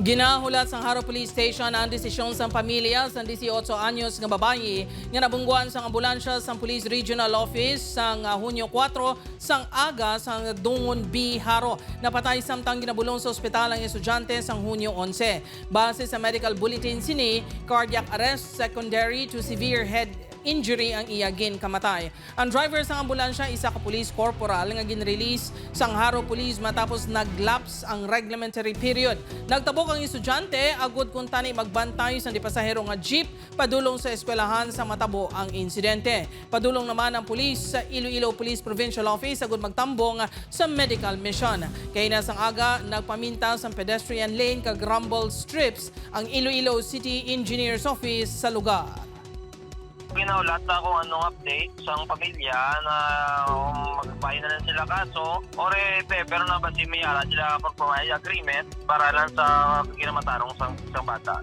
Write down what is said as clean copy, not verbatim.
Ginahulat sang Jaro Police Station ang desisyon sang pamilya sang 18 anyos nga babayi nga nabungguan sang ambulansya sang Police Regional Office sang Hunyo 4 sang aga sang Dungon B, Jaro. Napatay samtang ginabulong sa ospital ang estudyante sang Hunyo 11. Base sa medical bulletin sini, cardiac arrest secondary to severe head injury ang iya kamatay. Ang driver sang ambulansya, isa ka police corporal nga gin-release sang Jaro Police matapos naglapse ang reglementary period. Nagtabok ang estudyante agud kuntani magbantay sang di pasahero nga jeep padulong sa eskwelahan sa matabo ang insidente. Padulong naman ang pulis sa Iloilo Police Provincial Office agud magtambong sa medical mission. Kay sang aga, nagpaminta sang pedestrian lane kag rumble strips ang Iloilo City Engineers Office sa lugar. Ginahulat na kung anong update sa pamilya na mag-file na lang sila kaso or pero na ba si may ara sila pag agreement para lang sa kinamatarong sa isang bata.